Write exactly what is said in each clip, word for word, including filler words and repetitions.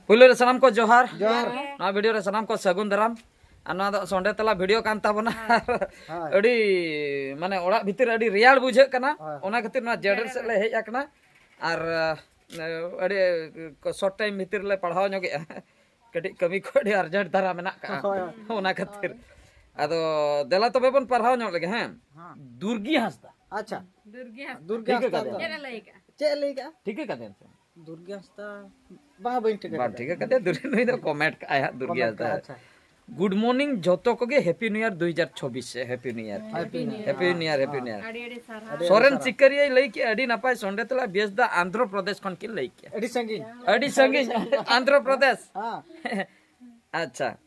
ᱯᱩᱭᱞᱩ ᱨᱮ ᱥᱟᱱᱟᱢ ᱠᱚ ᱡᱚᱦᱟᱨ᱾ ᱡᱚᱦᱟᱨ᱾ ᱱᱚᱣᱟ ᱵᱷᱤᱰᱤᱭᱳ ᱨᱮ ᱥᱟᱱᱟᱢ ᱠᱚ ᱥᱟᱹᱜᱩᱱ ᱫᱟᱨᱟᱢ᱾ ᱟᱨ ᱱᱚᱣᱟ ᱫᱚ ᱥᱚᱸᱰᱮ ᱛᱟᱞᱟ ᱵᱷᱤᱰᱤᱭᱳ ᱠᱟᱱ ᱛᱟᱵᱚᱱᱟ᱾ ᱦᱳᱭ᱾ ᱟᱹᱰᱤ, ᱢᱟᱱᱮ, ᱚᱲᱟᱜ ᱵᱷᱤᱛᱤᱨ ᱟᱹᱰᱤ ᱨᱮᱭᱟᱲ ᱵᱩᱡᱷᱟᱹᱜ ᱠᱟᱱᱟ᱾ ᱦᱳᱭ, ᱦᱳᱭ᱾ ᱚᱱᱟ ᱠᱷᱟᱹᱛᱤᱨ ᱱᱚᱣᱟ ᱡᱮᱰᱮᱞ ᱥᱮᱫ ᱞᱮ ᱦᱮᱡ ᱟᱠᱟᱱᱟ᱾ ᱟᱨ ᱟᱹᱰᱤ ᱥᱚᱨᱴ ᱴᱟᱭᱤᱢ ᱵᱷᱤᱛᱤᱨ ᱞᱮ ᱯᱟᱲᱦᱟᱣ ᱧᱚᱜᱮᱜᱼᱟ᱾ ᱠᱟᱹᱴᱤᱡ ᱠᱟᱹᱢᱤ ᱠᱚ ᱟᱹᱰᱤ ᱟᱨᱡᱮᱱᱴ ᱫᱷᱟᱨᱟ ᱢᱮᱱᱟᱜ ᱠᱟᱜᱼᱟ᱾ ᱦᱳᱭ, ᱦᱳᱭ᱾ ᱚᱱᱟ ᱠᱷᱟᱹᱛᱤᱨ᱾ ᱟᱫᱚ ᱫᱮᱞᱟ ᱛᱚᱵᱮ ᱵᱚᱱ ᱯᱟᱲᱦᱟᱣ ᱧᱚᱜ ᱞᱮᱜᱮ, ᱦᱮᱸ? ᱦᱮᱸ᱾ ᱫᱩᱨᱜᱤ ᱦᱟᱸᱥᱫᱟ᱾ ᱟᱪᱪᱷᱟ᱾ ᱫᱩᱨᱜᱤ ᱦᱟᱸᱥᱫᱟ᱾ ᱫᱩᱨᱜᱤ ᱴᱷᱤᱠᱟᱹ ᱦᱟᱸᱥᱫᱟ ᱠᱟᱫᱮᱭᱟ? ᱫᱚ᱾ ᱪᱮᱫ ᱮ ᱞᱟᱹᱭ ᱠᱟᱜᱼᱟ? ᱪᱮᱫ ᱮ ᱞᱟᱹᱭ ᱠᱟᱜᱼᱟ? ᱴᱷᱤᱠᱟᱹ ᱠᱟᱫᱮᱭᱟ ᱥᱮ? ᱫᱩᱨᱜᱤ ᱦᱟᱸᱥᱫᱟ᱾ ᱵᱟᱝ, ᱵᱟᱹᱧ ᱴᱷᱤᱠᱟᱹ ᱵᱟᱝ ᱠᱟᱫᱮᱭᱟ᱾ ᱴᱷᱤᱠᱟᱹ ᱠᱟᱫᱮᱭᱟ, ᱫᱩᱨᱜᱤ ᱱᱩᱭ ᱫᱚ ᱠᱚᱢᱮᱱᱴ ᱠᱟᱜᱼᱟᱭ ᱦᱟᱸᱜ, ᱫᱩᱨᱜᱤ ᱠᱚᱢᱮᱱᱴ ᱦᱟᱸᱥᱫᱟ᱾ ᱠᱟᱜᱼᱟ, ᱟᱪᱪᱷᱟ᱾ Good morning ᱡᱚᱛᱚ ᱠᱚᱜᱮ, ᱦᱮᱯᱤ ᱱᱤᱭᱩ ᱤᱭᱟᱨ ᱫᱩ ᱦᱟᱡᱟᱨ ᱪᱷᱚᱵᱵᱤᱥ ᱥᱮ, happy New year. Happy New year. Happy New year. ᱟᱹᱰᱤ ᱟᱹᱰᱤ ᱥᱚᱨᱮᱱ ᱥᱟᱨᱦᱟᱣ᱾ ᱥᱤᱠᱟᱹᱨᱤᱭᱟᱹᱭ ᱞᱟᱹᱭ ᱠᱮᱜᱼᱟ, ᱟᱹᱰᱤ ᱱᱟᱯᱟᱭ, ᱥᱚᱸᱰᱮ ᱛᱟᱞᱟ ᱵᱮᱥ ᱫᱟ ᱟᱱᱫᱷᱨᱚ ᱯᱨᱚᱫᱮᱥ ᱠᱷᱚᱱ ᱠᱤᱱ ᱞᱟᱹᱭ ᱠᱮᱜᱼᱟ᱾ ᱟᱹᱰᱤ ᱥᱟᱺᱜᱤᱧ᱾ ᱟᱹᱰᱤ ᱥᱟᱺᱜᱤᱧ, ᱟᱱᱫᱷᱨᱚ ᱯᱨᱚᱫᱮᱥ᱾ ᱦᱮᱸ᱾ ᱟᱪᱪᱷᱟ,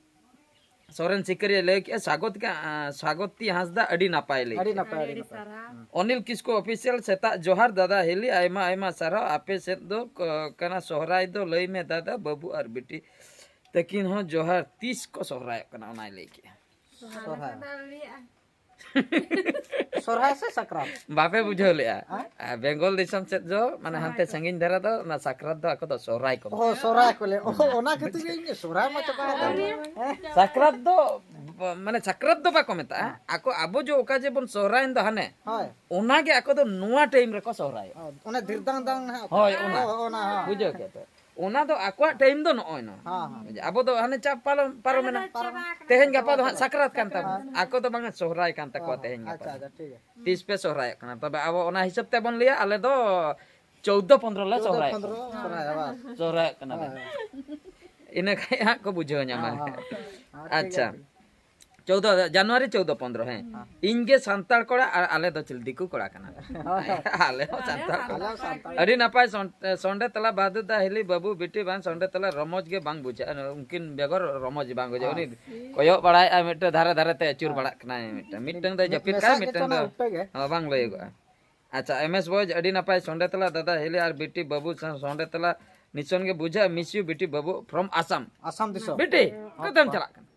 ᱥᱚᱨᱮᱱ ᱥᱤᱠᱟᱹᱨᱤᱭᱟᱹᱭ ᱞᱟᱹᱭ ᱠᱮᱜᱼᱟ, ᱥᱟᱜᱚᱛ ᱠᱟ-, ᱟᱸ, ᱥᱟᱜᱚᱛᱤ ᱦᱟᱸᱥᱫᱟ ᱟᱹᱰᱤ ᱱᱟᱯᱟᱭ ᱞᱟᱹᱭ ᱟᱹᱰᱤ ᱠᱮᱜᱼᱟ᱾ ᱱᱟᱯᱟᱭ, ᱟᱹᱰᱤ ᱟᱹᱰᱤ ᱱᱟᱯᱟᱭ᱾ ᱥᱟᱨᱦᱟᱣ᱾ ᱦᱩᱸ᱾ ᱚᱱᱤᱞ ᱠᱤᱥᱠᱩ ᱚᱯᱷᱤᱥᱤᱭᱟᱞ, ᱥᱮᱛᱟᱜ ᱡᱚᱦᱟᱨ ᱫᱟᱫᱟ ᱦᱤᱞᱤ, ᱟᱭᱢᱟ ᱟᱭᱢᱟ ᱥᱟᱨᱦᱟᱣ᱾ ᱟᱯᱮ ᱥᱮᱫ ᱫᱚ ᱠ-, ᱠᱟᱱᱟ ᱥᱚᱦᱨᱟᱭ ᱫᱚ, ᱞᱟᱹᱭ ᱢᱮ ᱫᱟᱫᱟ, ᱵᱟᱹᱵᱩ ᱟᱨ ᱵᱤᱴᱤ ᱛᱟᱹᱠᱤᱱ ᱦᱚᱸ ᱡᱚᱦᱟᱨ᱾ ᱛᱤᱥ ᱠᱚ ᱥᱚᱦᱨᱟᱭᱚᱜ ᱠᱟᱱᱟ, ᱚᱱᱟᱭ ᱞᱟᱹᱭ ᱠᱮᱜᱼᱟ᱾ ᱥᱚᱦᱨᱟᱭ᱾ ᱥᱚᱦᱨᱟᱭ ᱥᱮ ᱥᱟᱠᱨᱟᱛ? ᱵᱟᱯᱮ ᱵᱩᱡᱷᱟᱹᱣ ᱞᱮᱜᱼᱟ? ᱦᱮᱸ? ᱟᱨ ᱵᱮᱝᱜᱚᱞ ᱫᱤᱥᱚᱢ ᱥᱮᱫ ᱫᱚ, ᱢᱟᱱᱮ, ᱦᱟᱱᱛᱮ ᱥᱟᱺᱜᱤᱧ ᱫᱷᱟᱨᱟ ᱫᱚ ᱚᱱᱟ ᱥᱟᱠᱨᱟᱛ ᱫᱚ ᱟᱠᱚ ᱫᱚ ᱥᱚᱦᱨᱟᱭ ᱠᱚ ᱚ, ᱢᱮᱛᱟᱜᱼᱟ᱾ ᱥᱚᱦᱨᱟᱭ ᱠᱚ ᱞᱟᱹᱭᱟ᱾ ᱚ, ᱚᱱᱟ ᱠᱷᱟᱹᱛᱤᱨ ᱜᱮ ᱤᱧ ᱥᱚᱦᱨᱟᱭ ᱢᱟ ᱪᱟᱵᱟ ᱟᱠᱟᱱ᱾ ᱥᱟᱠᱨᱟᱛ ᱫᱚ, ᱢᱟᱱᱮ, ᱥᱟᱠᱨᱟᱛ ᱫᱚ ᱵᱟᱠᱚ ᱢᱮᱛᱟᱜᱼᱟ᱾ ᱦᱮᱸ᱾ ᱟᱠᱚ, ᱟᱵᱚ ᱡᱚ-, ᱚᱠᱟ ᱡᱮᱵᱚᱱ ᱥᱚᱦᱨᱟᱭᱮᱱ ᱫᱚ ᱦᱟᱱᱮ, ᱦᱳᱭ᱾ ᱚᱱᱟᱜᱮ ᱟᱠᱚ ᱫᱚ ᱱᱚᱣᱟ ᱴᱟᱭᱤᱢ ᱨᱮᱠᱚ ᱥᱚᱦᱨᱟᱭᱚᱜᱼᱟ᱾ ᱚ, ᱚᱱᱟ ᱫᱤᱨᱫᱟᱝ ᱫᱟᱝ ᱱᱟᱦᱟᱜ᱾ ᱦᱳᱭ, ᱚᱱᱟ᱾ ᱚ, ᱚᱱᱟ, ᱦᱚᱸ᱾ ᱵᱩᱡᱷᱟᱹᱣ ᱠᱮᱫ ᱯᱮ? ᱚᱱᱟ ᱫᱚ ᱟᱠᱚᱣᱟᱜ ᱴᱟᱭᱤᱢ ᱫᱚ ᱱᱚᱜᱼᱚᱭ ᱱᱚᱣᱟ᱾ ᱦᱮᱸ, ᱦᱮᱸ᱾ ᱟᱵᱚ ᱫᱚ ᱦᱟᱱᱮ ᱪᱟᱯ ᱯᱟᱨᱚᱢ, ᱯᱟᱨᱚᱢᱮᱱᱟ᱾ ᱟᱞᱮ ᱫᱚ ᱪᱟᱵᱟ ᱟᱠᱟᱱᱟ᱾ ᱛᱮᱦᱮᱧ ᱜᱟᱯᱟ ᱫᱚ ᱦᱟᱸᱜ ᱥᱟᱠᱨᱟᱛ ᱠᱟᱱ ᱛᱟᱵᱚᱱᱟ᱾ ᱦᱮᱸ᱾ ᱟᱠᱚ ᱫᱚ ᱵᱟᱝᱟ, ᱥᱚᱦᱨᱟᱭ ᱠᱟᱱ ᱛᱟᱠᱚᱣᱟ ᱦᱮᱸ, ᱦᱮᱸ᱾ ᱛᱮᱦᱮᱧ ᱜᱟᱯᱟ ᱟᱪᱪᱷᱟ, ᱫᱚ᱾ ᱟᱪᱪᱷᱟ, ᱴᱷᱤᱠ ᱜᱮᱭᱟ᱾ ᱛᱤᱥ ᱯᱮ ᱥᱚᱦᱨᱟᱭᱚᱜ ᱠᱟᱱᱟ? ᱛᱚᱵᱮ ᱟᱵᱚ ᱚᱱᱟ ᱦᱤᱥᱟᱹᱵ ᱛᱮᱵᱚᱱ ᱞᱟᱹᱭᱟ, ᱟᱞᱮ ᱫᱚ ᱪᱳᱣᱫᱚ ᱯᱚᱱᱫᱽᱨᱚ ᱞᱮ ᱪᱳᱣᱫᱚ ᱥᱚᱦᱨᱟᱭᱚᱜ ᱯᱚᱱᱫᱽᱨᱚ ᱠᱟᱱᱟ᱾ ᱥᱚᱦᱨᱟᱭ, ᱵᱟᱥ᱾ ᱥᱚᱦᱨᱟᱭᱚᱜ ᱠᱟᱱᱟᱞᱮ᱾ ᱦᱮᱸ, ᱦᱮᱸ᱾ ᱤᱱᱟᱹ ᱠᱷᱟᱡ ᱦᱟᱸᱜ ᱠᱚ ᱵᱩᱡᱷᱟᱹᱣ ᱧᱟᱢᱟ᱾ ᱦᱮᱸ, ᱦᱮᱸ, ᱦᱮᱸ, ᱴᱷᱤᱠ ᱜᱮᱭᱟ, ᱟᱪᱪᱷᱟ᱾ ᱴᱷᱤᱠ ᱜᱮᱭᱟ᱾ ᱪᱳᱣᱫᱚ, ᱡᱟᱱᱩᱣᱟᱨᱤ ᱪᱳᱣᱫᱚ ᱯᱚᱱᱫᱽᱨᱚ, ᱦᱮᱸ᱾ ᱦᱮᱸ᱾ ᱤᱧ ᱜᱮ ᱥᱟᱱᱛᱟᱲ ᱠᱚᱲᱟ ᱟᱨ ᱟᱞᱮ ᱫᱚ ᱪᱤᱞ ᱫᱤᱠᱩ ᱠᱚᱲᱟ ᱠᱟᱱᱟ ᱞᱮ᱾ ᱦᱳᱭ᱾ ᱟᱞᱮ ᱦᱚᱸ ᱥᱟᱱᱛᱟᱲ ᱠᱚᱲᱟ᱾ ᱟᱞᱮ ᱦᱚᱸ ᱥᱟᱱᱛᱟᱲ᱾ ᱟᱹᱰᱤ ᱱᱟᱯᱟᱭ ᱥᱚᱱ-, ᱥᱚᱸᱰᱮ ᱛᱟᱞᱟ ᱵᱟᱫᱩ ᱫᱟ ᱦᱤᱞᱤ ᱵᱟᱹᱵᱩ ᱵᱤᱴᱤ ᱵᱟᱝ ᱥᱚᱸᱰᱮ ᱛᱟᱞᱟ ᱨᱚᱢᱚᱡᱽ ᱜᱮ ᱵᱟᱝ ᱵᱩᱡᱷᱟᱹᱜᱼᱟ᱾ ᱩᱱᱠᱤᱱ ᱵᱮᱜᱚᱨ ᱨᱚᱢᱚᱡᱽ ᱵᱟᱝ ᱵᱩᱡᱷᱟᱹᱜᱼᱟ᱾ ᱦᱳᱭ᱾ ᱩᱱᱤ ᱠᱚᱭᱚᱜ ᱵᱟᱲᱟᱭᱮᱫᱼᱟᱭ ᱢᱤᱫᱴᱮᱱ ᱫᱷᱟᱨᱮ ᱫᱷᱟᱨᱮ ᱛᱮ ᱟᱹᱪᱩᱨ ᱦᱳᱭ᱾ ᱵᱟᱲᱟᱜ ᱠᱟᱱᱟᱭ ᱢᱤᱫᱴᱮᱱ᱾ ᱢᱤᱫᱴᱮᱱ ᱫᱚᱭ ᱢᱤᱫ ᱡᱟᱹᱯᱤᱫ ᱠᱟᱜᱼᱟ, ᱢᱮᱥᱟᱜ ᱢᱤᱫᱴᱮᱱ ᱜᱮᱪᱚ ᱫᱚ, ᱱᱟ ᱩᱯᱟᱹᱭ ᱜᱮ᱾ ᱦᱚᱸ, ᱵᱟᱝ ᱞᱟᱹᱭᱚᱜᱚᱜᱼᱟ᱾ ᱟᱪᱪᱷᱟ, ᱮᱢ ᱮᱥ ᱵᱚᱭᱮᱡᱽ ᱟᱹᱰᱤ ᱱᱟᱯᱟᱭ ᱥᱚᱸᱰᱮ ᱛᱟᱞᱟ ᱫᱟᱫᱟ ᱦᱤᱞᱤ ᱟᱨ ᱵᱤᱴᱤ ᱵᱟᱹᱵᱩ ᱥᱟᱶ ᱥᱚᱸᱰᱮ ᱛᱟᱞᱟ ᱱᱤᱥᱚᱱ ᱜᱮ ᱵᱩᱡᱷᱟᱹᱜᱼᱟ᱾ Miss you ᱵᱤᱴᱤ ᱵᱟᱹᱵᱩ from ᱟᱥᱟᱢ᱾ ᱟᱥᱟᱢ ᱫᱤᱥᱚᱢ᱾ ᱵᱤᱴᱤ, ᱦᱚᱸ, ᱚᱠᱟᱛᱮᱢ ᱦᱚᱸ᱾ ᱪᱟᱞᱟᱜ ᱠᱟᱱᱟ?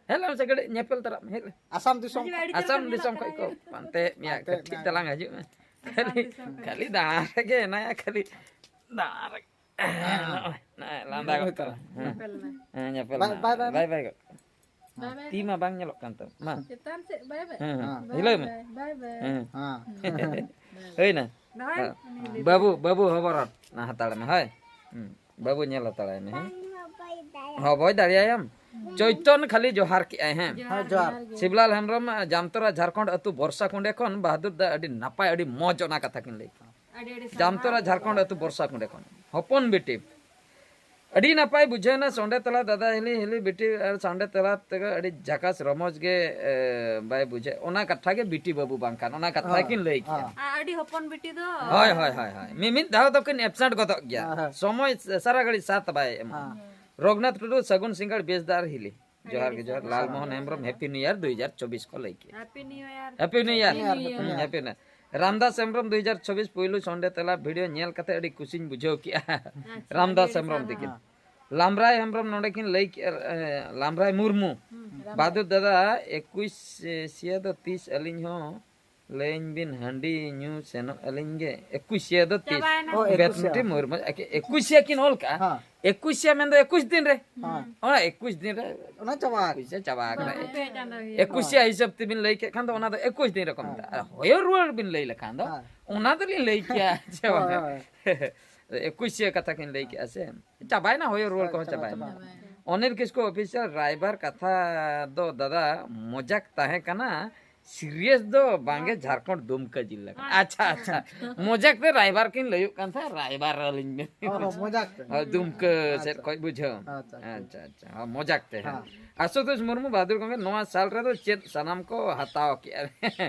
ᱦᱮᱡ ᱞᱮᱱ ᱢᱮᱥᱮ ᱠᱟᱹᱴᱤᱡ ᱧᱮᱯᱮᱞ ᱛᱟᱨᱟᱜ ᱢᱮ, ᱦᱮᱡ ᱞᱮᱱ᱾ ᱟᱥᱟᱢ ᱫᱤᱥᱚᱢ᱾ ᱟᱹᱰᱤ ᱪᱮᱦᱨᱟ ᱟᱥᱟᱢ ᱠᱟᱹᱢᱤ ᱫᱤᱥᱚᱢ ᱦᱮᱱᱟᱜ ᱠᱷᱚᱡ ᱠᱚ ᱛᱟᱞᱟᱝᱟ᱾ ᱯᱟᱱᱛᱮ ᱢᱮᱭᱟ, ᱯᱟᱱᱛᱮ ᱠᱟᱹᱴᱤᱡ ᱢᱮᱭᱟ᱾ ᱛᱟᱞᱟᱝ ᱦᱤᱡᱩᱜ ᱢᱮ᱾ ᱟᱥᱟᱢ ᱠᱷᱟᱹᱞᱤ, ᱫᱤᱥᱚᱢ ᱠᱷᱚᱡ᱾ ᱠᱷᱟᱹᱞᱤ ᱫᱟᱬᱟ ᱨᱮᱜᱮ ᱦᱮᱱᱟᱭᱟ, ᱠᱷᱟᱹᱞᱤ ᱫᱟᱬᱟ ᱨᱮᱜᱮ᱾ ᱱᱚᱜᱼᱚᱭ, ᱱᱚᱜᱼᱚᱭ, ᱞᱟᱸᱫᱟ ᱜᱚᱫ ᱠᱟᱜᱼᱟ᱾ ᱦᱮᱸ᱾ ᱧᱮᱯᱮᱞ ᱢᱟ᱾ ᱦᱮᱸ, ᱧᱮᱯᱮᱞ ᱵᱟᱭ, ᱢᱟ᱾ ᱵᱟᱭ, ᱵᱟᱭ᱾ ᱵᱟᱭ, ᱵᱟᱭ ᱜᱚᱫ ᱠᱟᱜᱼᱟ᱾ ᱵᱟᱭ, ᱵᱟᱭ᱾ ᱛᱤ ᱢᱟ ᱵᱟᱝ ᱧᱮᱞᱚᱜ ᱠᱟᱱ ᱛᱟᱢ᱾ ᱢᱟ᱾ ᱪᱮᱛᱟᱱ ᱥᱮᱫ ᱵᱟᱭ, ᱵᱟᱭ᱾ ᱦᱮᱸ, ᱦᱮᱸ᱾ ᱵᱟᱭ, ᱦᱤᱞᱟᱹᱭ ᱢᱮ᱾ ᱵᱟᱭ, ᱵᱟᱭ, ᱵᱟᱭ᱾ ᱦᱮᱸ᱾ ᱦᱮᱸ᱾ ᱦᱩᱭᱱᱟ? ᱫᱚᱦᱚᱭ ᱢᱮ᱾ ᱦᱮᱸ᱾ ᱵᱟᱹᱵᱩ, ᱵᱟᱹᱵᱩ ᱦᱚᱵᱚᱨ ᱦᱟᱛᱟᱲ ᱢᱮ, ᱦᱳᱭ᱾ ᱦᱩᱸ᱾ ᱵᱟᱹᱵᱩ ᱧᱮᱞ ᱦᱟᱛᱟᱲᱟᱭ ᱢᱮ, ᱦᱮᱸ᱾ ᱦᱚᱵᱚᱭ ᱫᱟᱲᱮᱭᱟᱭᱟᱢ᱾ ᱪᱳᱭᱛᱚᱱ ᱠᱷᱟᱹᱞᱤ ᱡᱚᱦᱟᱨ ᱠᱮᱜᱼᱟᱭ, ᱦᱮᱸ᱾ ᱡᱚᱦᱟᱨ, ᱦᱮᱸ, ᱡᱚᱦᱟᱨ᱾ ᱡᱚᱦᱟᱨ ᱜᱮ᱾ ᱥᱤᱵᱞᱟᱞ ᱦᱮᱢᱵᱨᱚᱢ, ᱡᱟᱢᱛᱚᱨᱟ ᱡᱷᱟᱨᱠᱷᱚᱸᱰ ᱟᱹᱛᱩ ᱵᱚᱨᱥᱟ ᱠᱩᱸᱰᱮ ᱠᱷᱚᱱ ᱵᱟᱦᱟᱫᱩᱨ ᱫᱟ ᱟᱹᱰᱤ ᱱᱟᱯᱟᱭ, ᱟᱹᱰᱤ ᱢᱚᱡᱽ ᱚᱱᱟ ᱠᱟᱛᱷᱟ ᱠᱤᱱ ᱞᱟᱹᱭ ᱠᱮᱫᱟ᱾ ᱟᱹᱰᱤ, ᱟᱹᱰᱤ ᱥᱟᱨᱦᱟᱣ᱾ ᱡᱟᱢᱛᱚᱨᱟ ᱡᱷᱟᱨᱠᱷᱚᱸᱰ ᱟᱹᱛᱩ ᱵᱚᱨᱥᱟ ᱠᱩᱸᱰᱮ ᱠᱷᱚᱱ᱾ ᱦᱚᱯᱚᱱ ᱵᱤᱴᱤ᱾ ᱟᱹᱰᱤ ᱱᱟᱯᱟᱭ ᱵᱩᱡᱷᱟᱹᱣᱱᱟ ᱥᱚᱸᱰᱮ ᱛᱟᱞᱟ ᱫᱟᱫᱟ ᱦᱤᱞᱤ ᱦᱤᱞᱤ ᱵᱤᱴᱤ ᱟᱨ ᱥᱚᱸᱰᱮ ᱛᱟᱞᱟ ᱛᱮᱜᱮ ᱟᱹᱰᱤ ᱡᱷᱟᱠᱟᱥ ᱨᱚᱢᱚᱡᱽ ᱜᱮ, ᱮ, ᱵᱟᱭ ᱵᱩᱡᱷᱟᱹᱜ᱾ ᱚᱱᱟ ᱠᱟᱛᱷᱟ ᱜᱮ ᱵᱤᱴᱤ ᱵᱟᱹᱵᱩ ᱵᱟᱝᱠᱷᱟᱱ ᱚᱱᱟ ᱠᱟᱛᱷᱟ ᱦᱮᱸ, ᱠᱤᱱ ᱞᱟᱹᱭ ᱠᱮᱜᱼᱟ᱾ ᱦᱮᱸ᱾ ᱟᱨ ᱟᱹᱰᱤ ᱦᱚᱯᱚᱱ ᱵᱤᱴᱤ ᱫᱚ᱾ ᱦᱳᱭ, ᱦᱳᱭ, ᱦᱳᱭ, ᱦᱳᱭ᱾ ᱢᱤᱢᱤᱫ ᱫᱷᱟᱣ ᱫᱚᱠᱤᱱ absent ᱜᱚᱫᱚᱜ ᱜᱮᱭᱟ᱾ ᱦᱮᱸ, ᱦᱮᱸ᱾ ᱥᱚᱢᱚᱭ ᱥᱟᱨᱟ ᱜᱷᱟᱹᱲᱤᱡ ᱥᱟᱛ ᱵᱟᱭ ᱮᱢᱟ᱾ ᱦᱮᱸ᱾ ᱨᱚᱜᱷᱩᱱᱟᱛᱷ ᱴᱩᱰᱩ, ᱥᱟᱹᱜᱩᱱ ᱥᱤᱸᱜᱟᱲ, ᱵᱮᱥ ᱫᱟᱨ ᱦᱤᱞᱤ᱾ ᱡᱚᱦᱟᱨ ᱜᱮ ᱡᱚᱦᱟᱨ᱾ Lalmohan Hembrom, Happy New Year ᱫᱩ ᱦᱟᱡᱟᱨ ᱪᱚᱵᱵᱤᱥ ᱠᱚ ᱞᱟᱹᱭ ᱠᱮᱜᱼᱟ᱾ Happy New Year᱾ Happy New Year᱾ Happy New Year᱾ ᱦᱩᱸ, Happy New Year᱾ Ramdas Hembrom, ᱫᱩ ᱦᱟᱡᱟᱨ ᱪᱚᱵᱵᱤᱥ ᱯᱩᱭᱞᱩ ᱥᱚᱱᱰᱮ ᱛᱟᱞᱟ video ᱧᱮᱞ ᱠᱟᱛᱮ ᱟᱹᱰᱤ ᱠᱩᱥᱤᱧ ᱵᱩᱡᱷᱟᱹᱣ ᱠᱮᱜᱼᱟ᱾ ᱟᱪᱪᱷᱟ, ᱨᱟᱢᱫᱟᱥ ᱟᱹᱰᱤ ᱟᱹᱰᱤ ᱦᱮᱢᱵᱨᱚᱢ ᱥᱟᱨᱦᱟᱣ᱾ ᱛᱤᱠᱤᱱ᱾ ᱦᱮᱸ᱾ ᱞᱟᱢᱨᱟᱭ ᱦᱮᱢᱵᱨᱚᱢ ᱱᱚᱰᱮ ᱠᱤᱱ ᱞᱟᱹᱭ ᱠᱮᱜᱼᱟ, ᱮ, ᱞᱟᱢᱨᱟᱭ ᱢᱩᱨᱢᱩ᱾ ᱦᱩᱸ, ᱨᱟᱢᱫᱟᱥ᱾ ᱵᱟᱫᱩᱨ ᱫᱟᱫᱟ, ᱮᱠᱩᱥ ᱥᱤᱭᱟ ᱫᱚ ᱛᱤᱥ ᱟᱹᱞᱤᱧ ᱦᱚᱸ ᱞᱟᱹᱭᱟᱹᱧ ᱵᱤᱱ, ᱦᱟᱺᱰᱤ ᱧᱩ ᱥᱮᱱᱚᱜ ᱟᱹᱞᱤᱧ ᱜᱮ᱾ ᱮᱠᱩᱥᱤᱭᱟ ᱫᱚ ᱛᱤᱥ? ᱪᱟᱵᱟᱭᱮᱱᱟ᱾ ᱚ, ᱮᱠᱩᱥᱤᱭᱟ᱾ ᱵᱮᱛᱱᱩᱴᱤ ᱢᱚᱭᱩᱨᱵᱷᱚᱸᱡᱽ᱾ ᱮᱠᱩᱥᱤᱭᱟ ᱠᱤᱱ ᱚᱞ ᱠᱟᱜᱼᱟ᱾ ᱦᱮᱸ᱾ ᱮᱠᱩᱥᱤᱭᱟ ᱢᱮᱱᱫᱚ ᱮᱠᱩᱥ ᱫᱤᱱ ᱨᱮ᱾ ᱦᱮᱸ᱾ ᱚᱱᱟ ᱮᱠᱩᱥ ᱫᱤᱱ ᱨᱮ᱾ ᱚᱱᱟ ᱪᱟᱵᱟ ᱟᱠᱟᱱᱟ᱾ ᱮᱠᱩᱥᱤᱭᱟ ᱪᱟᱵᱟ ᱟᱠᱟᱱᱟ᱾ ᱵᱟᱹᱦᱩ ᱯᱮ ᱪᱟᱸᱫᱚ ᱦᱩᱭᱩᱜ ᱮᱠᱩᱥᱤᱭᱟ ᱦᱤᱥᱟᱹᱵ ᱛᱮᱵᱤᱱ ᱞᱟᱹᱭ ᱠᱮᱫ ᱠᱷᱟᱱ ᱫᱚ ᱚᱱᱟ ᱫᱚ ᱮᱠᱩᱥ ᱫᱤᱱ ᱨᱮᱠᱚ ᱦᱮᱸ᱾ ᱢᱮᱛᱟᱜᱼᱟ᱾ ᱟᱨ ᱦᱚᱭᱚ ᱨᱩᱣᱟᱹᱲ ᱵᱤᱱ ᱞᱟᱹᱭ ᱞᱮᱠᱷᱟᱱ ᱫᱚ ᱦᱮᱸ᱾ ᱚᱱᱟ ᱫᱚᱞᱤᱧ ᱞᱟᱹᱭ ᱠᱮᱭᱟ ᱪᱮ ᱵᱟᱝ? ᱦᱳᱭ, ᱦᱳᱭ᱾ ᱮᱠᱩᱥᱤᱭᱟ ᱠᱟᱛᱷᱟ ᱠᱤᱱ ᱞᱟᱹᱭ ᱠᱮᱜᱼᱟ ᱥᱮ᱾ ᱪᱟᱵᱟᱭᱮᱱᱟ, ᱦᱚᱭᱚ ᱨᱩᱣᱟᱹᱲ ᱠᱚᱦᱚᱸ ᱪᱟᱵᱟ, ᱪᱟᱵᱟᱭᱮᱱᱟ᱾ ᱪᱟᱵᱟ᱾ ᱚᱱᱤᱞ ᱠᱤᱥᱠᱩ official ᱨᱟᱭᱵᱟᱨ ᱠᱟᱛᱷᱟ ᱫᱚ ᱫᱟᱫᱟ ᱢᱚᱡᱟᱠ ᱛᱟᱦᱮᱸ ᱠᱟᱱᱟ, serious ᱫᱚ ᱵᱟᱝᱜᱮ, ᱡᱷᱟᱲᱠᱷᱚᱸᱰ ᱫᱩᱢᱠᱟᱹ ᱡᱤᱞᱟ ᱠᱟᱱᱟ᱾ ᱟᱪᱪᱷᱟ, ᱟᱪᱪᱷᱟ᱾ ᱢᱚᱡᱟᱠ ᱛᱮ ᱨᱟᱭᱵᱟᱨ ᱠᱤᱱ ᱞᱟᱹᱭᱚᱜ ᱠᱟᱱ ᱛᱟᱦᱮᱸᱫ, ᱨᱟᱭᱵᱟᱨ ᱟᱹᱞᱤᱧ ᱵᱮᱱ᱾ ᱚ, ᱢᱚᱡᱟᱠ ᱛᱮ᱾ ᱦᱳᱭ, ᱫᱩᱢᱠᱟᱹ ᱥᱮᱫ ᱟᱪᱪᱷᱟ᱾ ᱠᱷᱚᱡ ᱵᱩᱡᱷᱟᱹᱣ᱾ ᱟᱪᱪᱷᱟ, ᱟᱪᱪᱷᱟ᱾ ᱟᱪᱪᱷᱟ, ᱟᱪᱪᱷᱟ᱾ ᱦᱳᱭ, ᱢᱚᱡᱟᱠ ᱛᱮ, ᱦᱮᱸ᱾ ᱦᱮᱸ᱾ ᱟᱥᱩᱛᱳᱥ ᱢᱩᱨᱢᱩ, ᱵᱟᱦᱟᱫᱩᱨ ᱜᱚᱢᱠᱮ, ᱱᱚᱣᱟ ᱥᱟᱞ ᱨᱮᱫᱚ ᱪᱮᱫ ᱥᱟᱱᱟᱢ ᱠᱚ ᱦᱟᱛᱟᱣ ᱠᱮᱜᱼᱟ?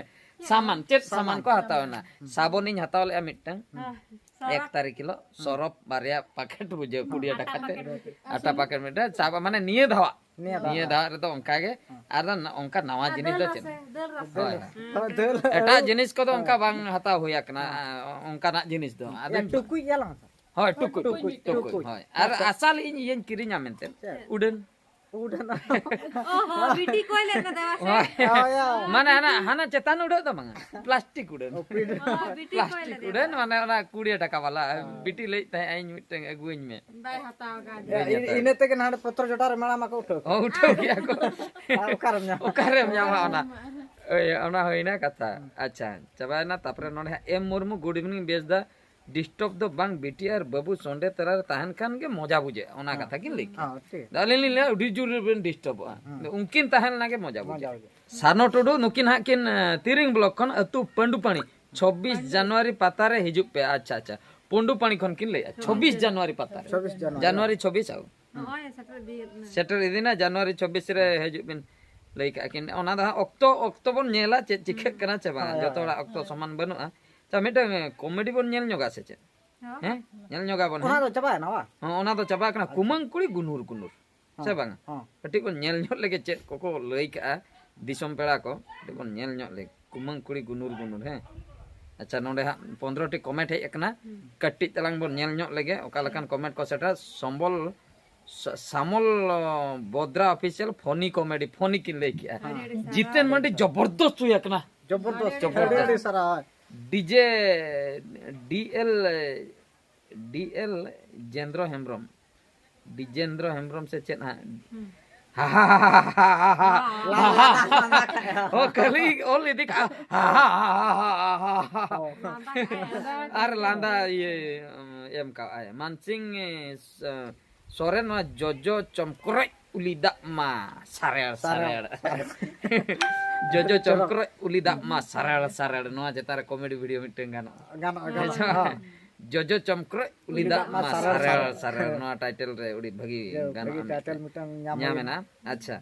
ᱥᱟᱢᱟᱱ, ᱪᱮᱫ ᱥᱟᱢᱟᱱ ᱥᱟᱢᱟᱱ᱾ ᱠᱚ ᱦᱟᱛᱟᱣ ᱮᱱᱟ? ᱦᱩᱸ᱾ ᱥᱟᱵᱚᱱᱤᱧ ᱦᱟᱛᱟᱣ ᱞᱮᱜᱼᱟ ᱢᱤᱫᱴᱟᱝ᱾ ᱦᱮᱸ, ᱮᱠ ᱥᱟᱨᱟᱯ᱾ ᱛᱟᱹᱨᱤᱠᱷ ᱦᱤᱞᱳᱜ, ᱦᱩᱸ᱾ ᱥᱚᱨᱚᱯ ᱵᱟᱨᱭᱟ packet ᱵᱩᱡᱷᱟᱹᱣ, ᱠᱩᱲᱤ ᱴᱟᱠᱟ ᱟᱴᱟ ᱠᱟᱛᱮ᱾ Packet᱾ ᱟᱴᱟ packet ᱢᱤᱫᱴᱟᱝ, ᱥᱟᱵ, ᱢᱟᱱᱮ ᱱᱤᱭᱟᱹ ᱫᱷᱟᱣᱟᱜ᱾ ᱱᱤᱭᱟᱹ ᱫᱷᱟᱣ᱾ ᱱᱤᱭᱟᱹ ᱫᱷᱟᱣ ᱨᱮᱫᱚ ᱚᱱᱠᱟ ᱜᱮ᱾ ᱦᱩᱸ᱾ ᱟᱨ ᱫᱚ ᱱᱚ-, ᱚᱱᱠᱟ ᱱᱟᱣᱟ ᱟᱨ ᱡᱤᱱᱤᱥ ᱫᱟᱹᱞ ᱫᱚ ᱪᱮᱫ? ᱨᱟᱥᱮ, ᱫᱟᱹᱞ ᱨᱟᱥᱮ᱾ ᱦᱳᱭ, ᱦᱳᱭ᱾ ᱦᱩᱸ᱾ ᱫᱟᱹᱞ᱾ ᱮᱴᱟᱜ ᱡᱤᱱᱤᱥ ᱠᱚᱫᱚ ᱚᱱᱠᱟ ᱦᱮᱸ᱾ ᱵᱟᱝ ᱦᱟᱛᱟᱣ ᱦᱩᱭ ᱟᱠᱟᱱᱟ, ᱦᱮᱸ᱾ ᱚᱱᱠᱟᱱᱟᱜ ᱡᱤᱱᱤᱥ ᱫᱚ᱾ ᱦᱩᱸ᱾ ᱟᱫᱚ ᱴᱩᱠᱩᱡ ᱜᱮ ᱟᱞᱟᱝ ᱦᱟᱛᱟᱣᱟ᱾ ᱦᱳᱭ, ᱴᱩᱠᱩᱡ, ᱴᱩᱠᱩᱡ, ᱴᱩᱠᱩᱡ, ᱴᱩᱠᱩᱡ᱾ ᱦᱳᱭ᱾ ᱟᱨ ᱟᱪᱪᱷᱟ᱾ ᱟᱥᱟᱞ ᱤᱧ ᱤᱭᱟᱹᱧ ᱠᱤᱨᱤᱧᱟ ᱢᱮᱱᱛᱮ᱾ ᱪᱮᱫ? ᱩᱰᱟᱹᱱ᱾ ᱚᱦᱚ, ᱵᱤᱴᱤ ᱠᱚᱭ ᱞᱮᱫ ᱠᱟᱫᱟ ᱵᱟᱝ ᱥᱮ? ᱦᱳᱭ, ᱦᱳᱭ᱾ ᱢᱟᱱᱮ ᱦᱟᱱᱟ, ᱦᱟᱱᱟ ᱪᱮᱛᱟᱱ ᱩᱰᱟᱹᱜ ᱫᱚ ᱵᱟᱝᱟ, ᱯᱞᱟᱥᱴᱤᱠ ᱩᱰᱟᱹᱱ᱾ ᱚ, ᱵᱤᱴᱤ ᱠᱚᱭ ᱯᱞᱟᱥᱴᱤᱠ ᱞᱮᱫᱟ᱾ ᱩᱰᱟᱹᱱ, ᱢᱟᱱᱮ ᱚᱱᱟ ᱠᱩᱲᱤ ᱴᱟᱠᱟ ᱵᱟᱞᱟ᱾ ᱦᱮᱸ᱾ ᱵᱤᱴᱤ ᱞᱟᱹᱭᱮᱫ ᱛᱟᱦᱮᱸᱫ, "ᱤᱧ ᱢᱤᱫᱴᱟᱝ ᱟᱹᱜᱩᱣᱟᱹᱧ ᱢᱮ᱾" ᱵᱟᱭ ᱦᱟᱛᱟᱣ ᱟᱠᱟᱫ᱾ ᱤᱱᱟᱹ, ᱤᱱᱟᱹ ᱛᱮᱜᱮ ᱱᱟᱦᱟᱜ ᱯᱚᱛᱨᱚ ᱡᱚᱴᱟ ᱨᱮ ᱢᱟᱲᱟᱝ ᱢᱟᱠᱚ ᱩᱴᱷᱟᱹᱣ ᱠᱚ᱾ ᱚ, ᱩᱴᱷᱟᱹᱣ ᱠᱮᱜᱼᱟ ᱠᱚ᱾ ᱟᱨ ᱚᱠᱟᱨᱮᱢ ᱧᱟᱢᱟ? ᱚᱠᱟᱨᱮᱢ ᱧᱟᱢᱟ ᱚᱱᱟ? ᱳᱭ, ᱚᱱᱟ ᱦᱩᱭᱱᱟ ᱠᱟᱛᱷᱟ᱾ ᱦᱩᱸ᱾ ᱟᱪᱪᱷᱟ, ᱪᱟᱵᱟᱭᱮᱱᱟ᱾ ᱛᱟᱯᱚᱨᱮ ᱱᱚᱰᱮ ᱦᱟᱸᱜ ᱮᱢ ᱢᱩᱨᱢᱩ, "Good evening ᱵᱮᱥ ᱫᱟ, disturb ᱫᱚ ᱵᱟᱝ, ᱵᱤᱴᱤ ᱟᱨ ᱵᱟᱹᱵᱩ ᱥᱚᱸᱰᱮ ᱛᱟᱞᱟ ᱨᱮ ᱛᱟᱦᱮᱱ ᱠᱷᱟᱱ ᱜᱮ ᱢᱚᱡᱟ ᱵᱩᱡᱷᱟᱹᱜᱼᱟ", ᱚᱱᱟ ᱦᱮᱸ᱾ ᱠᱟᱛᱷᱟ ᱠᱤᱱ ᱞᱟᱹᱭ ᱠᱮᱫᱟ᱾ ᱦᱮᱸ, ᱴᱷᱤᱠ᱾ ᱟᱹᱞᱤᱧ ᱞᱤᱧ ᱞᱟᱹᱭᱟ, "ᱟᱹᱰᱤ ᱡᱳᱨ ᱵᱮᱱ ᱰᱤᱥᱴᱟᱨᱵᱚᱜᱼᱟ", ᱦᱮᱸ᱾ ᱩᱱᱠᱤᱱ ᱛᱟᱦᱮᱱ ᱞᱮᱱᱟ ᱜᱮ ᱢᱚᱡᱟ ᱢᱚᱡᱟ ᱵᱩᱡᱷᱟᱹᱜᱼᱟ᱾ ᱵᱩᱡᱷᱟᱹᱜᱼᱟ᱾ ᱥᱟᱨᱱᱚ ᱴᱩᱰᱩ, ᱱᱩᱠᱤᱱ ᱦᱟᱸᱜ ᱠᱤᱱ, ᱮ, ᱛᱤᱨᱤᱝ ᱵᱞᱚᱠ ᱠᱷᱚᱱ, ᱟᱹᱛᱩ ᱯᱟᱹᱱᱰᱩᱯᱟᱹᱱᱤ, ᱪᱷᱚᱵᱵᱤᱥ ᱡᱟᱱᱩᱣᱟᱨᱤ ᱯᱟᱛᱟ ᱨᱮ ᱦᱤᱡᱩᱜ ᱯᱮ᱾ ᱟᱪᱪᱷᱟ, ᱟᱪᱪᱷᱟ, ᱯᱟᱹᱱᱰᱩᱯᱟᱹᱱᱤ ᱠᱷᱚᱱ ᱠᱤᱱ ᱞᱟᱹᱭᱮᱫᱼᱟ, ᱪᱷᱚᱵᱵᱤᱥ ᱡᱟᱱᱩᱣᱟᱨᱤ ᱯᱟᱛᱟ ᱨᱮ᱾ ᱪᱷᱚᱵᱵᱤᱥ ᱡᱟᱱᱩᱣᱟᱨᱤ᱾ ᱡᱟᱱᱩᱣᱟᱨᱤ ᱪᱷᱚᱵᱵᱤᱥ ᱟᱹᱜᱩ᱾ ᱱᱚᱜᱼᱚᱭ ᱥᱮᱴᱮᱨ ᱤᱫᱤᱭᱮᱫ ᱵᱚᱱᱟ᱾ ᱥᱮᱴᱮᱨ ᱤᱫᱤᱱᱟ, ᱡᱟᱱᱩᱣᱟᱨᱤ ᱪᱷᱚᱵᱵᱤᱥ ᱨᱮ ᱦᱤᱡᱩᱜ ᱵᱤᱱ ᱞᱟᱹᱭ ᱠᱟᱜᱼᱟ ᱠᱤᱱ᱾ ᱚᱱᱟ ᱫᱚ ᱦᱟᱸᱜ ᱚᱠᱛᱚ, ᱚᱠᱛᱚ ᱵᱚᱱ ᱧᱮᱞᱟ ᱪᱮᱫ ᱪᱤᱠᱟᱹᱜ ᱠᱟᱱᱟ ᱪᱮ ᱵᱟᱝ᱾ ᱦᱳᱭ, ᱡᱚᱛᱚ ᱦᱳᱭ᱾ ᱦᱚᱲᱟᱜ ᱚᱠᱛᱚ ᱦᱳᱭ᱾ ᱥᱚᱢᱟᱱ ᱵᱟᱹᱱᱩᱜᱼᱟ᱾ ᱟᱪᱪᱷᱟ, ᱢᱤᱫᱴᱟᱝ, ᱮ, ᱠᱚᱢᱮᱰᱤ ᱵᱚᱱ ᱧᱮᱞ ᱧᱚᱜᱟ ᱥᱮ ᱪᱮᱫ? ᱦᱚᱸ᱾ ᱦᱮᱸ? ᱧᱮᱞ ᱧᱚᱜᱟ ᱵᱚᱱ, ᱚᱱᱟ ᱦᱮᱸ? ᱫᱚ ᱪᱟᱵᱟᱭᱮᱱᱟ ᱵᱟᱝ? ᱦᱚᱸ, ᱚᱱᱟ ᱫᱚ ᱪᱟᱵᱟ ᱠᱟᱱᱟ᱾ ᱟᱪᱪᱷᱟ᱾ ᱠᱩᱢᱟᱹᱝ ᱠᱩᱲᱤ ᱜᱩᱱᱩᱨ ᱜᱩᱱᱩᱨ᱾ ᱥᱮ ᱦᱚᱸ, ᱵᱟᱝᱟ? ᱦᱚᱸ᱾ ᱠᱟᱹᱴᱤᱡ ᱵᱚᱱ ᱧᱮᱞ ᱧᱚᱜ ᱞᱮᱜᱮ ᱪᱮᱫ ᱠᱚᱠᱚ ᱞᱟᱹᱭ ᱠᱟᱜᱼᱟ ᱫᱤᱥᱚᱢ ᱯᱮᱲᱟ ᱠᱚ᱾ ᱠᱟᱹᱴᱤᱡ ᱵᱚᱱ ᱧᱮᱞ ᱧᱚᱜ ᱞᱮᱜᱮ᱾ ᱠᱩᱢᱟᱹᱝ ᱠᱩᱲᱤ ᱜᱩᱱᱩᱨ ᱜᱩᱱᱩᱨ, ᱦᱮᱸ? ᱟᱪᱪᱷᱟ, ᱱᱚᱰᱮ ᱦᱟᱸᱜ ᱯᱚᱱᱫᱽᱨᱚ ᱴᱤ ᱠᱚᱢᱮᱱᱴ ᱦᱮᱡ ᱟᱠᱟᱱᱟ᱾ ᱦᱩᱸ᱾ ᱠᱟᱹᱴᱤᱡ ᱛᱟᱞᱟᱝ ᱵᱚᱱ ᱧᱮᱞ ᱧᱚᱜ ᱞᱮᱜᱮ ᱚᱠᱟ ᱞᱮᱠᱟᱱ ᱠᱚᱢᱮᱱᱴ ᱠᱚ ᱥᱮᱴᱮᱨᱟ᱾ ᱥᱚᱢᱵᱚᱞ, ᱥᱟ-, ᱥᱟᱢᱚᱞ, ᱚ, ᱵᱚᱫᱽᱨᱟ ᱚᱯᱷᱤᱥᱤᱭᱟᱞ ᱯᱷᱚᱱᱤ ᱠᱚᱢᱮᱰᱤ, ᱯᱷᱚᱱᱤ ᱠᱤᱱ ᱞᱟᱹᱭ ᱠᱮᱜᱼᱟ᱾ ᱟᱹᱰᱤ, ᱟᱹᱰᱤ ᱥᱟᱨᱦᱟᱣ᱾ ᱡᱤᱛᱮᱱ ᱢᱟᱱᱰᱤ ᱡᱚᱵᱚᱨᱫᱚᱥᱛ ᱦᱩᱭ ᱟᱠᱟᱱᱟ᱾ ᱡᱚᱵᱚᱨᱫᱚᱥᱛ᱾ ᱟᱹᱰᱤ, ᱟᱹᱰᱤ ᱡᱚᱵᱚᱨᱫᱚᱥᱛ᱾ ᱟᱹᱰᱤ ᱥᱟᱨᱦᱟᱣ᱾ ᱰᱤᱡᱮ, ᱰᱤ ᱮᱞ, ᱰᱤ ᱮᱞ ᱡᱮᱱᱫᱨᱚ ᱦᱮᱢᱵᱨᱚᱢ, ᱰᱤᱡᱮᱱᱫᱨᱚ ᱦᱮᱢᱵᱨᱚᱢ ᱥᱮ ᱪᱮᱫ ᱦᱟᱸᱜ? ᱦᱩᱸ᱾ ᱦᱟ, ᱦᱟ, ᱦᱟ, ᱦᱟ᱾ ᱚ, ᱠᱷᱟᱹᱞᱤ ᱚᱞ ᱤᱫᱤ ᱠᱟᱜᱼᱟ᱾ ᱦᱟ, ᱦᱟ, ᱦᱟ᱾ ᱞᱟᱸᱫᱟ ᱠᱷᱟᱡ ᱟᱫᱚ ᱟᱨ ᱞᱟᱸᱫᱟ, ᱤᱭᱟᱹ, ᱮᱢ ᱠᱟᱜᱼᱟᱭ᱾ ᱢᱟᱱᱥᱤᱝ, ᱮ, ᱥᱚᱨᱮᱱ, ᱱᱚᱣᱟ ᱡᱚᱡᱚ ᱪᱚᱢᱠᱨᱚᱡ ᱩᱞᱤ ᱫᱟᱜ ᱢᱟ ᱥᱟᱨᱮᱲ, ᱥᱟᱨᱮᱲ᱾ ᱥᱟᱨᱮᱲ᱾ ᱡᱚᱡᱚ ᱪᱚᱢᱠᱨᱚᱡ ᱩᱞᱤ ᱫᱟᱜ ᱢᱟ ᱥᱟᱨᱮᱲ, ᱥᱟᱨᱮᱲ᱾ ᱱᱚᱣᱟ ᱪᱮᱛᱟᱱ ᱨᱮ ᱠᱚᱢᱮᱰᱤ ᱵᱷᱤᱰᱤᱭᱳ ᱢᱤᱫᱴᱟᱝ ᱜᱟᱱᱚᱜᱼᱟ᱾ ᱜᱟᱱᱚᱜᱼᱟ, ᱦᱮᱸ, ᱜᱟᱱᱚᱜᱼᱟ᱾ ᱦᱮᱸ᱾ ᱡᱚᱡᱚ ᱪᱚᱢᱠᱨᱚᱡ ᱩᱞᱤ ᱫᱟᱜ ᱢᱟ ᱥᱟᱨᱮᱲ, ᱥᱟᱨᱮᱲ᱾ ᱱᱚᱣᱟ ᱴᱟᱭᱴᱮᱞ ᱨᱮ ᱟᱹᱰᱤ ᱵᱷᱟᱹᱜᱤ ᱡᱮ, ᱜᱟᱱᱚᱜᱼᱟ ᱵᱷᱟᱹᱜᱤ ᱴᱟᱭᱴᱮᱞ ᱢᱤᱫᱴᱟᱝ᱾ ᱢᱤᱫᱴᱟᱝ ᱧᱟᱢ ᱧᱟᱢ ᱦᱩᱭᱱᱟ᱾ ᱮᱱᱟ᱾ ᱟᱪᱪᱷᱟ᱾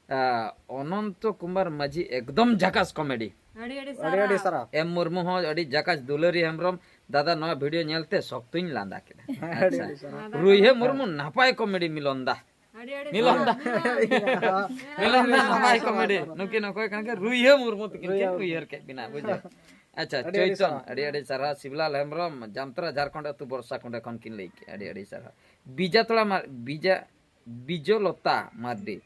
ᱟ, ᱚᱱᱚᱱᱛᱚ ᱠᱩᱢᱟᱨ ᱢᱟᱹᱡᱷᱤ ᱮᱠᱫᱚᱢ ᱡᱷᱟᱠᱟᱥ ᱠᱚᱢᱮᱰᱤ᱾ ᱟᱹᱰᱤ, ᱟᱹᱰᱤ ᱟᱹᱰᱤ, ᱟᱹᱰᱤ ᱥᱟᱨᱦᱟᱣ᱾ ᱥᱟᱨᱦᱟᱣ᱾ ᱮᱢ ᱢᱩᱨᱢᱩ ᱦᱚᱸ ᱟᱹᱰᱤ ᱡᱷᱟᱠᱟᱥ᱾ ᱫᱩᱞᱟᱹᱨᱤ ᱦᱮᱢᱵᱨᱚᱢ, ᱫᱟᱫᱟ ᱱᱚᱣᱟ ᱵᱷᱤᱰᱤᱭᱳ ᱧᱮᱞᱛᱮ ᱥᱚᱠᱛᱚᱧ ᱞᱟᱸᱫᱟ ᱠᱮᱫᱟ᱾ ᱟᱹᱰᱤ, ᱟᱪᱪᱷᱟ᱾ ᱟᱹᱰᱤ ᱥᱟᱨᱦᱟᱣ᱾ ᱨᱩᱭᱦᱟᱹ ᱢᱩᱨᱢᱩ ᱱᱟᱯᱟᱭ ᱠᱚᱢᱮᱰᱤ ᱢᱤᱞᱚᱱ ᱫᱟ᱾ ᱟᱹᱰᱤ, ᱟᱹᱰᱤ ᱢᱤᱞᱚᱱ ᱫᱟ᱾ ᱥᱟᱨᱦᱟᱣ᱾ ᱢᱤᱞᱚᱱ ᱫᱟ ᱱᱟᱯᱟᱭ ᱠᱚᱢᱮᱰᱤ᱾ ᱱᱩᱠᱤᱱ ᱚᱠᱚᱭ ᱠᱟᱱᱟ ᱠᱤᱱ? ᱨᱩᱭᱦᱟᱹ ᱢᱩᱨᱢᱩ ᱛᱟᱹᱠᱤᱱ ᱠᱤᱱ ᱨᱩᱭᱦᱟᱹ᱾ ᱩᱭᱦᱟᱹᱨ ᱠᱮᱫ ᱠᱤᱱᱟ, ᱵᱩᱡᱷᱟᱹᱣ᱾ ᱟᱪᱪᱷᱟ, ᱟᱹᱰᱤ, ᱟᱹᱰᱤ ᱪᱳᱭᱛᱚᱱ, ᱥᱟᱨᱦᱟᱣ᱾ ᱟᱹᱰᱤ, ᱟᱹᱰᱤ ᱥᱟᱨᱦᱟᱣ᱾ ᱥᱤᱵᱞᱟᱞ ᱦᱮᱢᱵᱨᱚᱢ, ᱡᱟᱢᱛᱨᱟ ᱡᱷᱟᱲᱠᱷᱚᱸᱰ ᱟᱹᱛᱩ ᱵᱚᱨᱥᱟ ᱠᱚᱸᱰᱮ ᱠᱷᱚᱱ ᱠᱤᱱ ᱞᱟᱹᱭ ᱠᱮᱫᱼᱟ᱾ ᱟᱹᱰᱤ, ᱟᱹᱰᱤ ᱥᱟᱨᱦᱟᱣ᱾ ᱵᱤᱡᱟ ᱛᱚᱲᱟ ᱢᱟ-, ᱵᱤᱡᱟ ᱵᱤᱡᱚᱞᱚᱛᱟ ᱢᱟᱨᱰᱤ,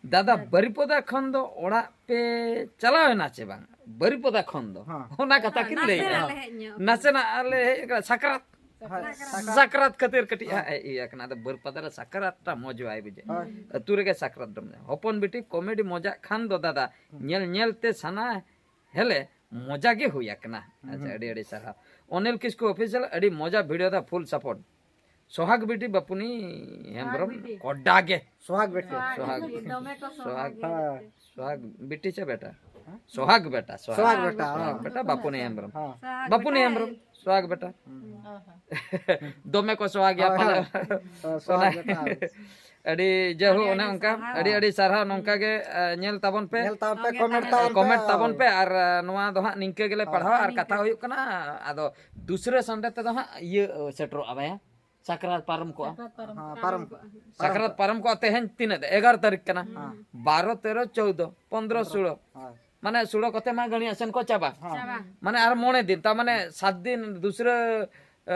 ᱫᱟᱫᱟ, ᱦᱮᱸ᱾ ᱵᱟᱹᱨᱤᱯᱚᱫᱟ ᱠᱷᱚᱱ ᱫᱚ ᱚᱲᱟᱜ ᱯᱮ ᱪᱟᱞᱟᱣ ᱮᱱᱟ ᱪᱮ ᱵᱟᱝ? ᱵᱟᱹᱨᱤᱯᱚᱫᱟ ᱠᱷᱚᱱ ᱫᱚ᱾ ᱦᱮᱸ᱾ ᱚᱱᱟ ᱠᱟᱛᱷᱟ ᱠᱤᱱ ᱞᱟᱹᱭᱮᱫᱼᱟ᱾ ᱱᱟᱥᱮᱱᱟᱜ ᱞᱮ ᱦᱮᱡ ᱧᱚᱜ ᱠᱟᱱᱟ᱾ ᱱᱟᱥᱮᱱᱟᱜ ᱞᱮ ᱦᱮᱡ ᱠᱟᱱᱟ, ᱥᱟᱠᱨᱟᱛ᱾ ᱦᱳᱭ, ᱥᱟᱠᱨᱟᱛ᱾ ᱥᱟᱠᱨᱟᱛ ᱠᱷᱟᱹᱛᱤᱨ ᱠᱟᱹᱴᱤᱡ ᱦᱳᱭ᱾ ᱦᱟᱸᱜ ᱦᱮᱡ ᱦᱩᱭ ᱟᱠᱟᱱᱟ᱾ ᱟᱫᱚ ᱵᱟᱹᱨᱤᱯᱟᱫᱟ ᱨᱮ ᱥᱟᱠᱨᱟᱛ ᱴᱟ ᱢᱚᱡᱽ ᱵᱟᱭ ᱵᱩᱡᱷᱟᱹᱜᱼᱟ᱾ ᱦᱳᱭ᱾ ᱟᱹᱛᱩ ᱨᱮᱜᱮ ᱥᱟᱠᱨᱟᱛ ᱫᱚᱢ ᱧᱟᱢᱟ᱾ ᱦᱚᱯᱚᱱ ᱵᱤᱴᱤ ᱠᱚᱢᱮᱰᱤ ᱢᱚᱡᱟᱜ ᱠᱷᱟᱱ ᱫᱚ ᱫᱟᱫᱟ, ᱦᱩᱸ᱾ ᱧᱮᱞ ᱧᱮᱞ ᱛᱮ ᱥᱟᱱᱟ ᱦᱮᱞᱮ ᱢᱚᱡᱟ ᱜᱮ ᱦᱩᱭ ᱟᱠᱟᱱᱟ᱾ ᱟᱪᱪᱷᱟ, ᱦᱩᱸ᱾ ᱟᱹᱰᱤ ᱟᱹᱰᱤ ᱥᱟᱨᱦᱟᱣ᱾ ᱚᱱᱤᱞ ᱠᱤᱥᱠᱩ ᱚᱯᱷᱤᱥᱤᱭᱟᱞ, ᱟᱹᱰᱤ ᱢᱚᱡᱟ ᱵᱷᱤᱰᱤᱭᱳ ᱫᱟ, ᱯᱷᱩᱞ ᱥᱟᱯᱳᱨᱴ᱾ ᱥᱚᱦᱟᱜᱽ ᱵᱤᱴᱤ ᱵᱟᱯᱩᱱᱤ ᱦᱮᱢᱵᱨᱚᱢ ᱥᱚᱦᱟᱜᱽ ᱵᱤᱴᱤ᱾ ᱠᱚᱰᱟ ᱜᱮ᱾ ᱥᱚᱦᱟᱜᱽ ᱵᱤᱴᱤ᱾ ᱥᱚᱦᱟᱜᱽ ᱥᱚᱦᱟᱜᱽ ᱵᱤᱴᱤ᱾ ᱫᱚᱢᱮ ᱠᱚ ᱥᱚᱦᱟᱜᱽ ᱥᱚᱦᱟᱜᱽ ᱵᱤᱴᱤ᱾ ᱦᱮᱸ? ᱥᱚᱦᱟᱜᱽ ᱵᱮᱴᱟ, ᱥᱚᱦᱟᱜᱽ᱾ ᱥᱚᱦᱟᱜᱽ ᱵᱮᱴᱟ, ᱥᱚᱦᱟᱜᱽ ᱦᱮᱸ᱾ ᱵᱮᱴᱟ, ᱵᱟᱯᱩᱱᱤ ᱦᱮᱢᱵᱨᱚᱢ᱾ ᱦᱮᱸ᱾ ᱥᱚᱦᱟᱜᱽ ᱵᱟᱯᱩᱱᱤ ᱵᱮᱴᱟ᱾ ᱦᱮᱢᱵᱨᱚᱢ, ᱥᱚᱦᱟᱜᱽ ᱵᱮᱴᱟ᱾ ᱦᱩᱸ᱾ ᱫᱚᱢᱮ ᱠᱚ ᱥᱚᱦᱟᱜᱽ ᱜᱮᱭᱟ ᱦᱳᱭ, ᱯᱟᱞᱮ᱾ ᱦᱳᱭ᱾ ᱦᱳᱭ, ᱥᱚᱦᱟᱜᱽ ᱚᱱᱟ ᱵᱮᱴᱟ᱾ ᱟᱹᱰᱤ ᱡᱟᱭᱦᱳᱠ, ᱟᱹᱰᱤ ᱚᱱᱮ ᱟᱹᱰᱤ ᱚᱱᱠᱟ, ᱥᱟᱨᱦᱟᱣ᱾ ᱟᱹᱰᱤ ᱟᱹᱰᱤ ᱥᱟᱨᱦᱟᱣ᱾ ᱱᱚᱝᱠᱟ ᱜᱮ, ᱮ, ᱧᱮᱞ ᱛᱟᱵᱚᱱ ᱯᱮ᱾ ᱧᱮᱞ ᱛᱟᱵᱚᱱ ᱯᱮ, ᱛᱚᱵᱮ ᱠᱚᱢᱮᱱᱴ ᱛᱟᱦᱚᱞᱮ᱾ ᱛᱟᱵᱚᱱ ᱯᱮ᱾ ᱠᱚᱢᱮᱱᱴ ᱛᱟᱵᱚᱱ ᱯᱮ ᱟᱨ, ᱮ, ᱱᱚᱣᱟ ᱫᱚ ᱦᱟᱸᱜ ᱱᱤᱝᱠᱟᱹ ᱜᱮᱞᱮ ᱦᱳᱭ᱾ ᱯᱟᱲᱦᱟᱣᱟ ᱟᱨ ᱱᱤᱝᱠᱟᱹ ᱠᱟᱛᱷᱟ ᱜᱮ᱾ ᱦᱩᱭᱩᱜ ᱠᱟᱱᱟ, ᱟᱫᱚ ᱫᱩᱥᱨᱟᱹ ᱥᱟᱱᱰᱮ ᱛᱮᱫᱚ ᱦᱟᱸᱜ ᱤᱭᱟᱹ, ᱮ, ᱥᱮᱴᱮᱨᱚᱜᱼᱟ ᱵᱟᱭᱟ᱾ ᱥᱟᱠᱨᱟᱛ ᱯᱟᱨᱚᱢ ᱠᱚᱜᱼᱟ᱾ ᱥᱟᱠᱨᱟᱛ ᱯᱟᱨᱚᱢ ᱦᱮᱸ, ᱠᱚᱜᱼᱟ᱾ ᱯᱟᱨᱚᱢ ᱠᱚᱜᱼᱟ᱾ ᱥᱟᱠᱨᱟᱛ ᱯᱟᱨᱚᱢ ᱠᱚᱜᱼᱟ᱾ ᱛᱮᱦᱮᱧ ᱛᱤᱱᱟᱹᱜ? ᱮᱜᱟᱨᱚ ᱛᱟᱹᱨᱤᱠᱷ ᱠᱟᱱᱟ᱾ ᱦᱮᱸ᱾ ᱵᱟᱨᱚ, ᱛᱮᱨᱚ, ᱪᱳᱣᱫᱚ, ᱯᱚᱱᱫᱽᱨᱚ, ᱥᱳᱲᱚ᱾ ᱦᱳᱭ᱾ ᱢᱟᱱᱮ ᱥᱳᱲᱚ ᱠᱚᱛᱮ ᱢᱟ ᱜᱟᱹᱲᱤ ᱟᱥᱮᱱ ᱠᱚ ᱪᱟᱵᱟ᱾ ᱦᱮᱸ᱾ ᱪᱟᱵᱟ᱾ ᱢᱟᱱᱮ ᱟᱨ ᱢᱚᱬᱮ ᱫᱤᱱ, ᱛᱟᱨ ᱢᱟᱱᱮ ᱥᱟᱛ ᱫᱤᱱ ᱫᱩᱥᱨᱟᱹ, ᱮ,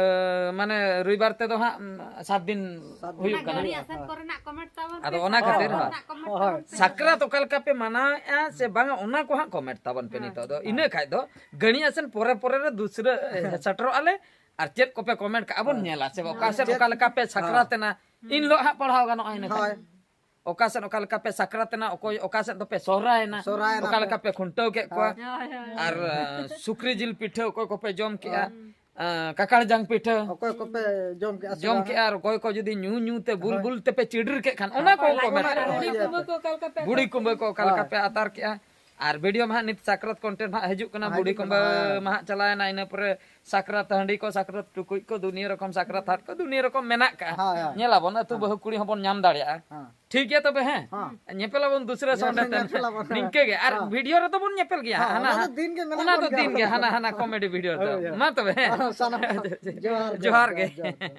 ᱢᱟᱱᱮ ᱨᱚᱵᱤᱵᱟᱨ ᱛᱮᱫᱚ ᱦᱟᱸᱜ, ᱩᱢ, ᱥᱟᱛ ᱫᱤᱱ ᱥᱟᱛ ᱫᱤᱱ᱾ ᱦᱩᱭᱩᱜ ᱚᱱᱟ ᱠᱟᱱᱟ᱾ ᱜᱟᱹᱲᱤ ᱟᱥᱮᱱ ᱠᱚᱨᱮᱱᱟᱜ ᱠᱚᱢᱮᱱᱴ ᱛᱟᱵᱚᱱ ᱟᱫᱚ ᱯᱮ, ᱚᱱᱟ ᱥᱟᱠᱨᱟᱛ ᱠᱷᱟᱹᱛᱤᱨ ᱦᱳᱭ᱾ ᱠᱚᱨᱮᱱᱟᱜ ᱠᱚᱢᱮᱱᱴ ᱦᱳᱭ᱾ ᱛᱟᱵᱚᱱ ᱯᱮ᱾ ᱥᱟᱠᱨᱟᱛ ᱚᱠᱟ ᱞᱮᱠᱟ ᱯᱮ ᱢᱟᱱᱟᱣᱮᱫᱼᱟ ᱥᱮ ᱵᱟᱝᱟ, ᱚᱱᱟ ᱠᱚ ᱦᱟᱸᱜ ᱠᱚᱢᱮᱱᱴ ᱛᱟᱵᱚᱱ ᱯᱮ ᱦᱳᱭ᱾ ᱱᱤᱛᱚᱜ ᱫᱚ᱾ ᱦᱳᱭ᱾ ᱤᱱᱟᱹ ᱠᱷᱟᱡ ᱫᱚ ᱜᱟᱹᱲᱤ ᱟᱥᱮᱱ ᱯᱚᱨᱮ ᱯᱚᱨᱮ ᱨᱮ ᱫᱩᱥᱨᱟᱹ, ᱮ, ᱥᱮᱴᱮᱨᱚᱜᱼᱟ ᱞᱮ᱾ ᱟᱨ ᱪᱮᱫ ᱠᱚᱯᱮ ᱠᱚᱢᱮᱱᱴ ᱠᱟᱜᱼᱟ ᱵᱚᱱ ᱦᱳᱭ᱾ ᱧᱮᱞᱟ ᱥᱮ ᱵᱟᱝ? ᱚᱠᱟ ᱟᱨ ᱥᱮᱫ ᱪᱮᱫ? ᱚᱠᱟ ᱞᱮᱠᱟ ᱯᱮ ᱦᱳᱭ᱾ ᱥᱟᱠᱨᱟᱛ ᱮᱱᱟ, ᱦᱩᱸ᱾ ᱤᱱ ᱦᱤᱞᱳᱜ ᱦᱟᱸᱜ ᱯᱟᱲᱦᱟᱣ ᱜᱟᱱᱚᱜᱼᱟ ᱤᱱᱟᱹ ᱠᱷᱟᱡ᱾ ᱦᱳᱭ᱾ ᱚᱠᱟ ᱥᱮᱫ ᱚᱠᱟ ᱞᱮᱠᱟ ᱯᱮ ᱥᱟᱠᱨᱟᱛ ᱮᱱᱟ, ᱚᱠᱚᱭ ᱚᱠᱟ ᱥᱮᱫ ᱫᱚᱯᱮ ᱥᱚᱦᱨᱟᱭ ᱮᱱᱟ, ᱥᱚᱦᱨᱟᱭ ᱮᱱᱟ ᱚᱠᱟ ᱯᱮ᱾ ᱞᱮᱠᱟ ᱯᱮ ᱠᱷᱩᱱᱴᱟᱹᱣ ᱠᱮᱫ ᱠᱚᱣᱟ, ᱦᱳᱭ᱾ ᱦᱳᱭ, ᱦᱳᱭ, ᱦᱳᱭ᱾ ᱟᱨ, ᱟ, ᱥᱩᱠᱨᱤ ᱡᱤᱞ ᱯᱤᱴᱷᱟᱹ ᱚᱠᱚᱭ ᱠᱚᱯᱮ ᱡᱚᱢ ᱠᱮᱜᱼᱟ, ᱦᱳᱭ᱾ ᱟ, ᱠᱟᱠᱟᱲ ᱡᱟᱝ ᱯᱤᱴᱷᱟᱹ ᱚᱠᱚᱭ ᱠᱚᱯᱮ ᱡᱚᱢ ᱠᱮᱜᱼᱟ ᱥᱮ ᱡᱚᱢ ᱵᱟᱝᱟ? ᱠᱮᱜᱼᱟ, ᱟᱨ ᱚᱠᱚᱭ ᱠᱚ ᱡᱩᱫᱤ ᱧᱩ ᱧᱩ ᱛᱮ ᱵᱩᱞ ᱦᱳᱭ᱾ ᱵᱩᱞ ᱛᱮᱯᱮ ᱪᱤᱰᱤᱨ ᱠᱮᱫ ᱠᱷᱟᱱ, ᱚᱱᱟ ᱠᱚ ᱦᱳᱭ, ᱠᱚ ᱚᱱᱟ ᱢᱮᱱᱟᱜᱼᱟ᱾ ᱠᱚ ᱵᱩᱲᱦᱤ ᱤᱭᱟᱹ ᱠᱩᱢᱵᱟᱹ ᱠᱚ ᱚᱠᱟ ᱞᱮᱠᱟ ᱦᱳᱭ᱾ ᱯᱮ ᱟᱛᱟᱨ ᱠᱮᱜᱼᱟ, ᱟᱨ ᱵᱷᱤᱰᱤᱭᱳ ᱢᱟ ᱦᱟᱸᱜ ᱱᱤᱛ ᱥᱟᱠᱨᱟᱛ ᱠᱚᱱᱴᱮᱱᱴ ᱦᱟᱸᱜ ᱦᱤᱡᱩᱜ ᱠᱟᱱᱟ, ᱦᱤᱡᱩᱜ ᱵᱩᱲᱦᱤ ᱠᱟᱱᱟ, ᱠᱩᱢᱵᱟᱹ ᱦᱳᱭ᱾ ᱢᱟ ᱦᱟᱸᱜ ᱪᱟᱞᱟᱣᱮᱱᱟ, ᱤᱱᱟᱹ ᱯᱚᱨᱮ ᱥᱟᱠᱨᱟᱛ ᱦᱟᱺᱰᱤ ᱠᱚ, ᱥᱟᱠᱨᱟᱛ ᱴᱩᱠᱩᱡ ᱠᱚ, ᱫᱩᱱᱤᱭᱟᱹ ᱨᱚᱠᱚᱢ ᱥᱟᱠᱨᱟᱛ ᱦᱟᱴ ᱠᱚ, ᱫᱩᱱᱤᱭᱟᱹ ᱨᱚᱠᱚᱢ ᱢᱮᱱᱟᱜ ᱠᱟᱜᱼᱟ᱾ ᱦᱳᱭ, ᱦᱳᱭ᱾ ᱧᱮᱞᱟᱵᱚᱱ ᱟᱹᱛᱩ ᱦᱳᱭ᱾ ᱵᱟᱹᱦᱩ ᱠᱩᱲᱤ ᱦᱚᱸᱵᱚᱱ ᱧᱟᱢ ᱫᱟᱲᱮᱭᱟᱜᱼᱟ᱾ ᱦᱮᱸ᱾ ᱴᱷᱤᱠ ᱜᱮᱭᱟ ᱛᱚᱵᱮ, ᱦᱮᱸ? ᱦᱮᱸ᱾ ᱧᱮᱯᱮᱞ ᱟᱵᱚᱱ ᱫᱩᱥᱨᱟ ᱧᱮᱯᱮᱞ, ᱥᱚᱱᱰᱮ ᱛᱮ᱾ ᱧᱮᱯᱮᱞ ᱟᱵᱚᱱ, ᱦᱮᱸ᱾ ᱱᱤᱝᱠᱟᱹ ᱜᱮ᱾ ᱟᱨ ᱦᱮᱸ᱾ ᱵᱷᱤᱰᱤᱭᱳ ᱨᱮᱫᱚ ᱵᱚᱱ ᱧᱮᱯᱮᱞ ᱜᱮᱭᱟ᱾ ᱦᱮᱸ, ᱦᱟᱱᱟ, ᱚᱱᱟ ᱫᱚ ᱫᱤᱱ ᱜᱮ ᱢᱮᱱᱟᱜ ᱦᱚᱸ ᱵᱚᱱ ᱜᱮᱭᱟ, ᱜᱮᱭᱟ᱾ ᱦᱟᱱᱟ, ᱦᱟᱱᱟ ᱠᱚᱢᱮᱰᱤ ᱵᱷᱤᱰᱤᱭᱳ ᱨᱮᱫᱚ᱾ ᱦᱳᱭ, ᱦᱳᱭ᱾ ᱢᱟ ᱛᱚᱵᱮ, ᱦᱮᱸ᱾ ᱦᱮᱸ, ᱥᱟᱱᱟᱢ ᱠᱚ᱾ ᱡᱚᱦᱟᱨ, ᱡᱚᱦᱟᱨ ᱡᱚᱦᱟᱨ, ᱜᱮ᱾ ᱡᱚᱦᱟᱨ, ᱡᱚᱦᱟᱨ᱾